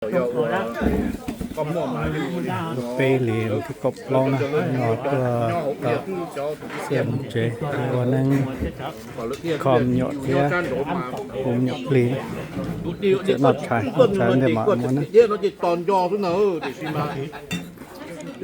Peb hlis thib kaum plaub na, no tuaj tau xiam mus tsev, ua neeb kho me nyuam thiab hu me nyuam plig, tseem noj tshais, noj tshais ntej mam mus na.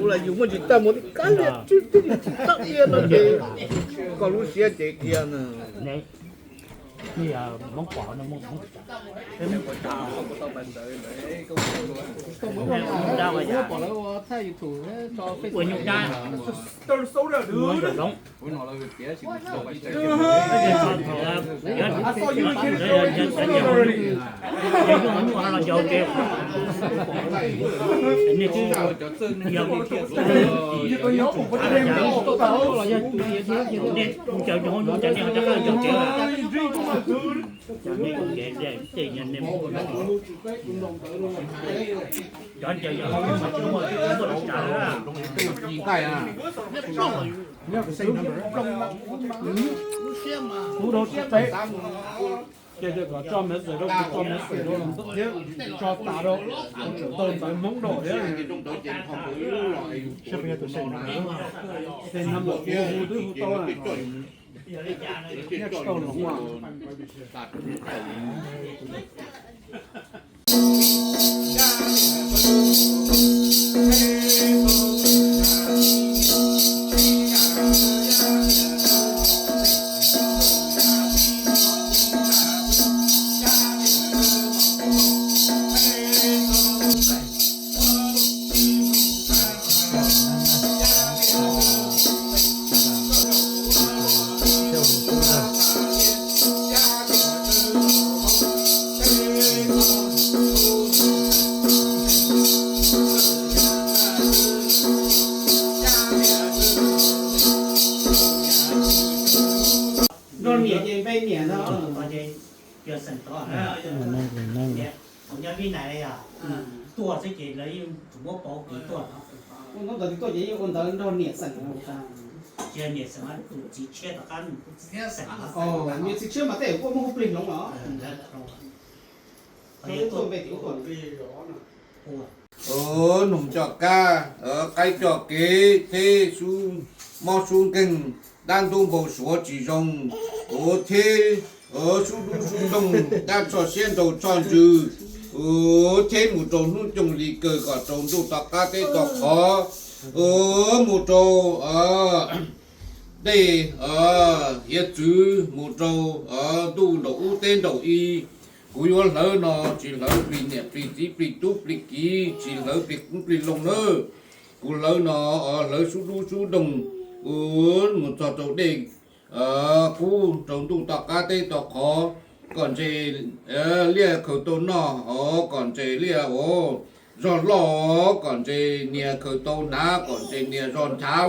Ua li yus muaj ntsis tag mus li kab liam tswb tib li tsis txawj ia no ces koj lub siab ces dhia na. Ces kom tso message rau, tso message rau thiab, tso tas rau tawm ntawv Hmoob rau thiab. Ces nab hu twb hu tau, tsis tau hloov. Nrog niam ces npe niam no. Thaum nyob Vib Nais yog tuaj xwb ces lawv yeej tsis muab pauv kev tuaj no. Ua ntawd tuaj ces yeej ua ntawd nrog niam xeem. Tsis yog niam xeem, tus txiv tshiab tom qab tus txiv xeem. Niam txiv tshiab mas tej kuj muaj hu plig hloov los. Tuaj npe tim ub tuaj. Nug coj kab, qaib coj kev, theb mob sub nkeeg, dab ntub npau suav tsis zoo, theb sub dub sub doog, dab txhoj siab nraug txhoj ntsws, theb mus rau hnub cooj li kawg kom rau ntuj tom qab teb tom qhov, mus rau dej hiav txwv, mus rau ntuj nraum ub teb nraum i. Kuv yuav hlawv no tsis hlawv plig niam plig txiv plig tub plig kiv, tsis hlawv plig qoob plig loo na. Kuv hlawv no hlawv sub dub sub doog, mus txog rau dej kub rau ntuj tom qab teb tom qhov, kom ntses liaj khaws tau noj, kom ntses liaj ua zog loj, kom ntses nias khaws tau hnav, kom ntses nias zog nchav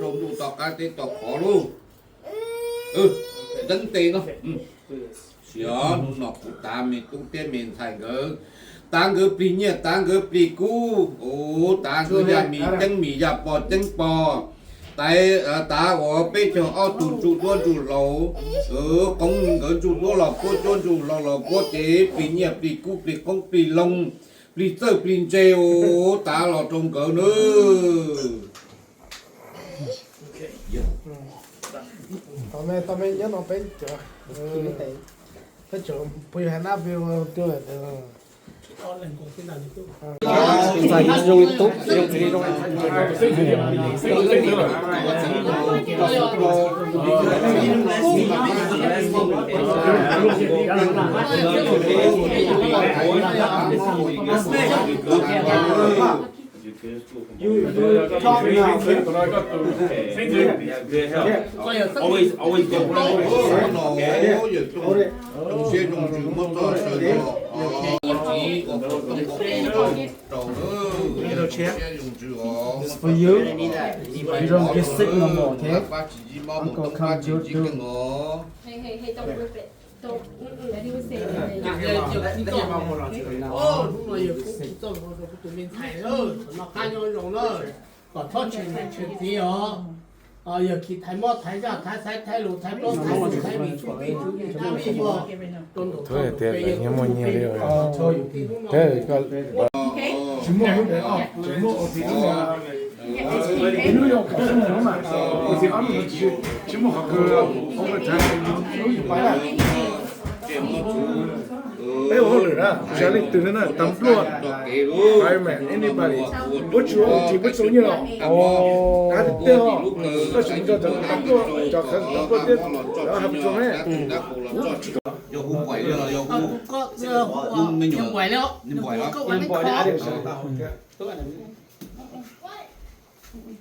rau ntuj tom qab teb tom qhov lauj. Deeb tes no. Hnub no kuv tav me tub thiab me ntxhais nkawd, tav nkawd plig nyiaj, tav nkawd plig kub, tav nkawd yaj mis ceeb mis, yaj pos ceeb pos, tav uas peb caug ob tug ntsuj duab ntsuj hlauv, qoob nkawd ntsuj duab los puab, cuab ntsuj hlauv los puab, ces plig nyiaj plig kub plig qoob plig loo, plig txawj plig ntse, tav los rau nkawd na. Tau me, tau me, nyob no peb cov, peb cov phooj ywg hais nab peb. Always, always go. Zoo siab zoo ntsws muab txoj saw no. Rau zoo siab zoo ntsws os. Pab tsis ntsib mob mus toob pab tsis ntsib keej os. Hnub no yawg kuv txoj lus rau kuv tus me ntxhais, noj qab nyob zoo na, kom txhob tshem niam tshem txiv os. Yog kis thaiv mob thaiv zaj thaiv xaiv thaiv lus thaiv plaub thaiv ntug thaiv vim tshuj pij tshuj vim thaiv vij muaj rau nraum Thaib tias lawv nyias muaj nyias li. Tsis muaj lub, tsis muaj overtime. Peb ua hauj lwm na, tsis yog leej twg li na, tag npluaj, fireman, anybody, puab tsis ua overtime puab tsis ua nyiaj los. Av tiag tiag os, koj tsis mus tso cov tag npluaj, cov tag npluaj thiab cov hav patrol ne.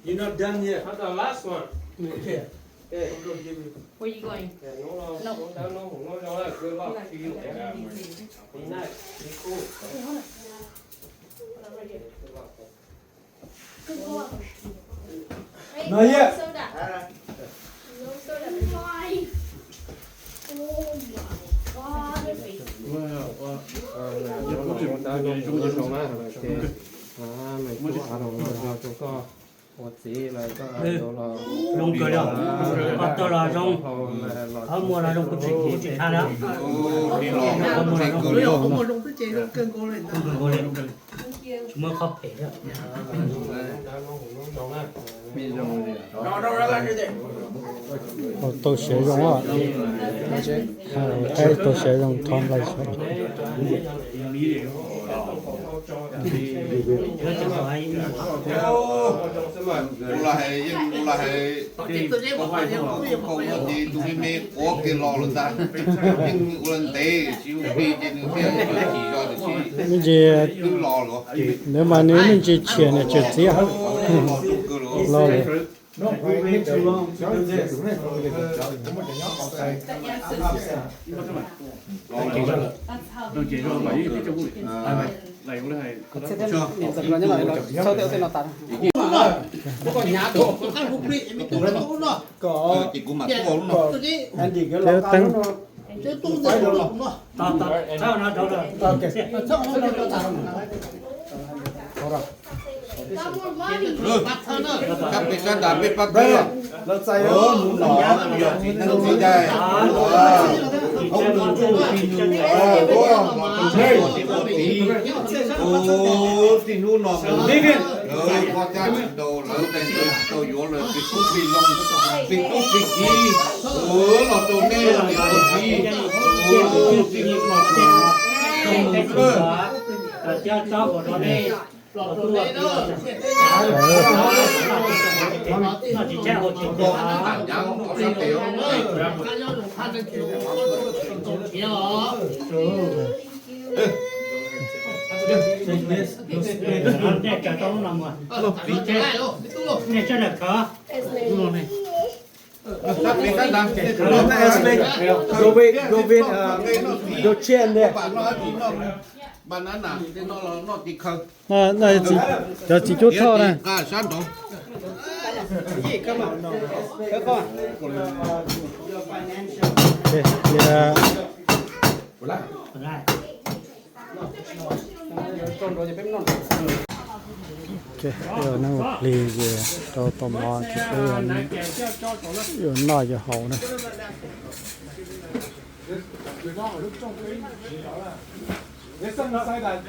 You're not done yet. That's the last one. Yeah. Where you going? No. Be nice. Be cool. Good boy. Not yet. No soda. No soda. Oh my God. Ua txiv los zoo kawg li, koj tau los zoo, qhov muag los zoo, kuv tsis khiav tsis tshaj na. Qhov muag los zoo, kuv nkaus li, tsis muaj qhov phem li. Tau siav zoo, tau siav zoo thov nqaij saud. Tus me me quav kiag los lawm ntag, yeej ua ntev tsis ua plig ces nws thiaj tsis zog tiam sis me ntsis twb los lawm. Ntawd mas nws me ntsis chim niam chim txiv los lawm. Ces kuv mam tuaj lub no. Sab pem sab nrad peb pab peb os. Hnub no yog txiv neej txiv yaig, hauv nws tsuj txiv nus, ua txiv, ua txiv, txij hnub no mus lawv koj cab tsis tau, lawv tais tais tsis tau yuav lawm, txiv tub txiv zoo, txiv tub txiv kiv, ua los rau nej niam ua txiv, ua txiv hnub no tsuas zoo mus kawg. Esme, go with, go with, uh, your chair there. Cov txiv cub thoj na. Ces neeg ua plig ces rau tom no ces peb yuav noj yuav haus na.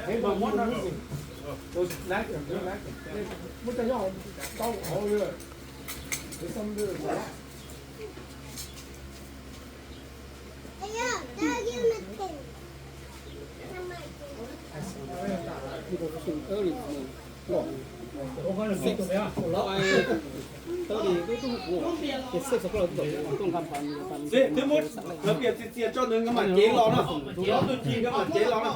Twb muab lawv pias txias txias tso nws, nkawd mam cev los no. Ob tug ci nkawd mam cev los no.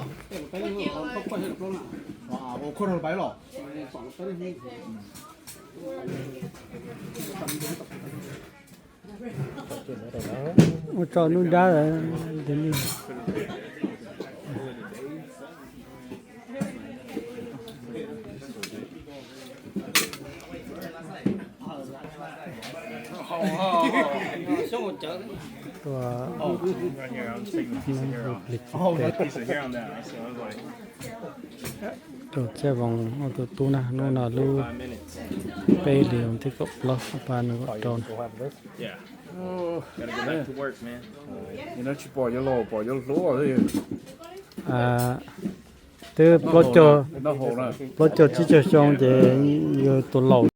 Ua tso nub nrab. Rau Txhiaj Voos ob tug tub na, hnub no lub Peb hlis vas thib kaum plaub, ob phav nees nkaum rau. Tsis pom yuav laus pom yuav hluas. Twb plaub caug tsib caug xyoo ces yog tus laus